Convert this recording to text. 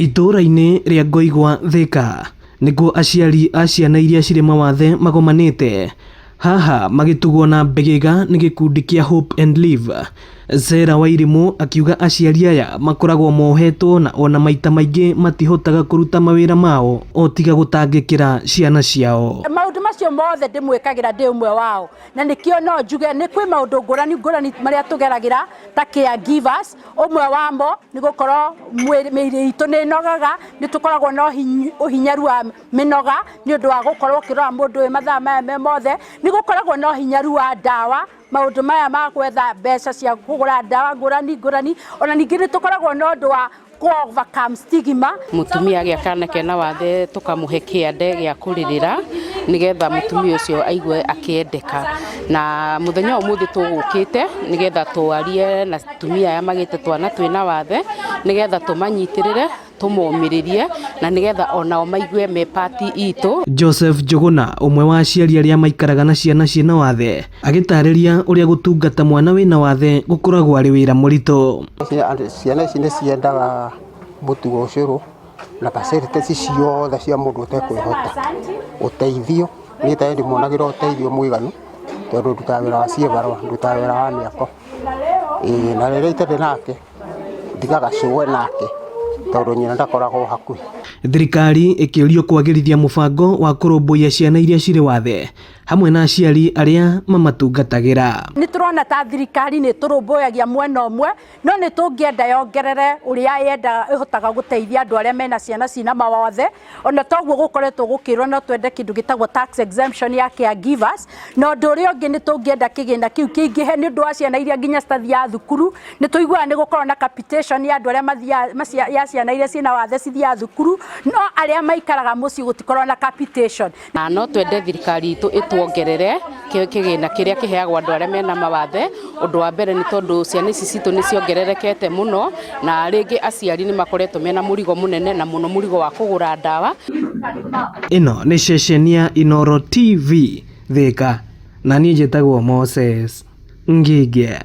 Itũũra-inĩ rĩa Ngoigwa, Thika, nĩkuo aciari a ciana iria cirĩ mawathe magomanĩte, haha magĩtugwo na mbĩgĩga nĩ gĩkundi kĩa Hope and Live. Sarah Wairimu akiuga aciari aya makoragwo mohetwo na ona maita maingĩ matihotaga kũruta mawĩra mao o tiga gũtangĩkĩra ciana ciao. Maũndũ macio mothe ndĩmwĩkagĩra ndĩ ũmwe wao, na nĩkĩo no njuge nĩ kwĩ maũndũ ngũrani ngũrani marĩa tũgeragĩra ta caregivers. Ũmwe wamo nĩ gũkorwo mĩĩrĩ itũ nĩ ĩnogaga, nĩ tũkoragwo na ũhinyaru wa mĩnoga nĩ ũndũ wa gũkorwo ũkĩrora mũndũ ũyũ mathaa maya me mothe. Nĩ gũkoragwo na ũhinyaru wa ndawa, maũndũ maya ma gwetha mbeca cia kũgũra ndawa ngũrani ngũrani. Ona ningĩ nĩ tũkoragwo na ũndũ wa kũ overcome stigma. Mũtumia agĩa kana kena wathe tũkamũhe kĩande gĩa kũrĩrĩra nĩgetha mũtumia ũcio aigue akĩendeka. Na mũthenya wa ũmũthĩ tũgũkĩte nĩgetha twarie na atumia aya magĩte twana twĩna wathe nĩgetha tũmanyitĩrĩre, tũmomĩrĩrie na nĩgetha onao maigue me part itũ. Joseph Njũgũna, ũmwe wa aciari arĩa maikaraga na ciana ciĩna wathe, agĩtarĩria ũrĩa gũtungata mwana wĩna wathe gũkoragwo arĩ wĩra mũritũ. Ciana ici nĩ ciendaga mũtu wa ũcũrũ na facilities ciothe cia mũndũ ũtekwĩhota, ũteithio, niĩ ta ndĩmonagĩra ũteithio mũiganu tondũ ndutaga wĩra wa ciĩbarũa, ndutaga wĩra wa mĩako. Ĩĩ na rĩrĩa itarĩ nake ndigaga cũwe nake tondũ nyina ndakoragwo hakuhĩ. Thirikari ĩkĩũrio kwagĩrithia mũbango wa kũrũmbũiya ciana iria cirĩ wathe hamwe na aciari arĩa mamatungatagĩra. Nĩ tũrona ta thirikari nĩ ĩtũrũmbũyagia mwena ũmwe, no nĩ tũngĩenda yongerere ũrĩa yendaga ĩhotaga gũteithia andũ arĩa mena ciana cina mawathe. Ona toguo gũkoretwo gũkĩrwo no twende kĩndũ gĩtagwo tax exemption ya caregivers. Na ũndũ ũrĩa ũngĩ nĩ tũngĩenda kĩgĩna kĩu kĩingĩhe nĩ ũndũ wa ciana iria nginya citathiaga thukuru. Nĩ tũiguaga nĩ gũkoragwo na capitation ya andũ arĩa mathiaga, ya ciana iria ciĩna wathe cithiaga thukuru, no arĩa maikaraga mũciĩ gũtikoragwo na capitation. Na no twende thirikari itũ ĩtuongerere kĩgĩna kĩrĩa kĩheagwo andũ arĩa mena mawathe. Ũndũ wa mbere nĩ tondũ ciana ici citũ nĩ ciongererekete mũno, na rĩngĩ aciari nĩ makoretwo mena mũrigo mũnene na mũno mũrigo wa kũgũra ndawa. Ĩno nĩ ceceni ya Inooro TV Thika, na niĩ njĩtagwo Moses Ngige.